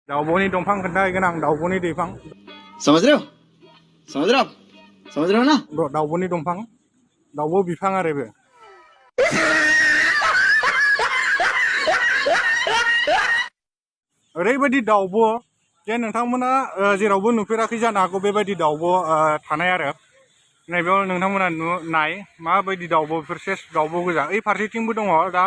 दाउब'नि दंफां खोन्थाहैगोन आं दाउब'नि दैफां समझ रहे हो समझ रहे हो आप समझ रहे हो ना दाउब'नि दंफां दाउब' बिफां आरो बे ओरैबायदि दाउब' जे नोंथांमोना जेरावबो नुफेराखै जानो हागौ बेबायदि दाउब' थानाय आरो नैबेयाव नोंथांमोना नाय माबायदि दाउब' बेफोर सेस दाउब' गोजा ओइ फारसेथिंबो दङ दा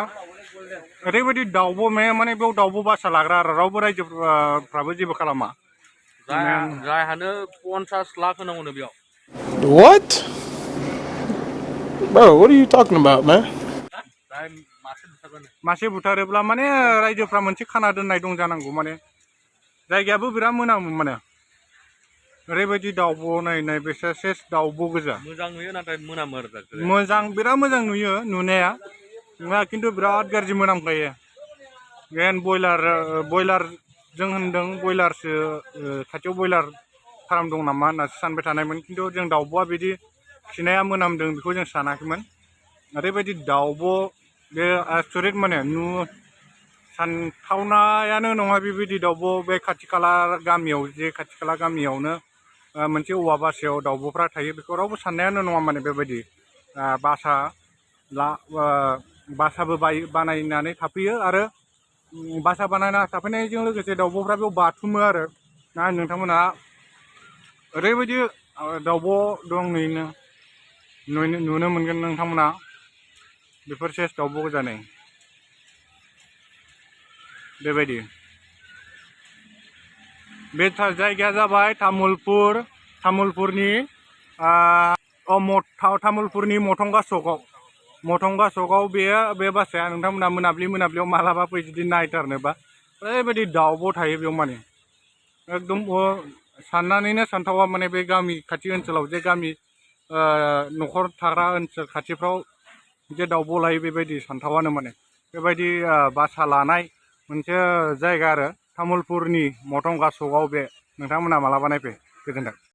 ओरैबायदि दाउब' माने बेयाव दाउब' बासा लाग्रा आरो रावबो रायजोफ्राबो जेबो खालामा जायहानो 50 लाख होनांगौनो बेयाव What? Bro, what are you talking about, man? मासे बुथारोब्ला माने रायजोफ्रा मोनसे खाना दोननाय दं जानांगौ माने जायगायाबो बिराद मोनामो माने ओरैबायदि दाउब' नायनाय बेसे सेस दाउब' गोजा मोजां नुयो नाथाय मोनामो आरो मोजां बिराद मोजां नुयो नुनाया खिन्थु बिराद गाज्रि मोनामखायो मेन बयलार जों होनदों बयलारसो खाथियाव बयलार फार्म दं नामा होननासो सानबाय थानायमोन खिन्थु जों दाउब'आ बिदि खिनाया मोनामदों बेखौ जों सानाखैमोन ओरैबायदि दाउब' बे आसरित माने सानथावनायानो नङा बेबायदि दाउब' बे खाथि खाला गामियाव जे खाथि खाला गामियावनो मोनसे औवा बासायाव दाउब'फ्रा थायो बेखौ रावबो साननायानो नङा माने बेबायदि बासाबो बानायनानै थाफैयो आरो बासा बानायना थाफैनायजों लोगोसे दाउब'फ्रा बेयाव बाथुमो आरो ना नोंथांमोना ओरैबायदि दाउब' दं नुनो मोनगोन नोंथांमोना बेफोर सेस दाउब' गोजा नै बेबायदि बे जायगाया जाबाय तामुलपुरनि तामुलपुरनि मथंगा सकआव बे बासाया नोंथांमोना मोनाब्लियाव मालाबा फै जुदि नायथारनोबा ओरैबायदि दाउब' थायो बेयाव माने एकदम साननानैनो सानथावा माने बे गामि खाथि ओनसोलाव जे गामि न'खर थाग्रा ओनसोल खाथिफ्राव जे दाउब' लायो बेबायदि सानथावानो माने बेबायदि बासा लानाय मोनसे जायगा आरो तामुलपुरनि मथंगा सकआव बे नोंथांमोना मालाबा नायफै गोजोन्थों।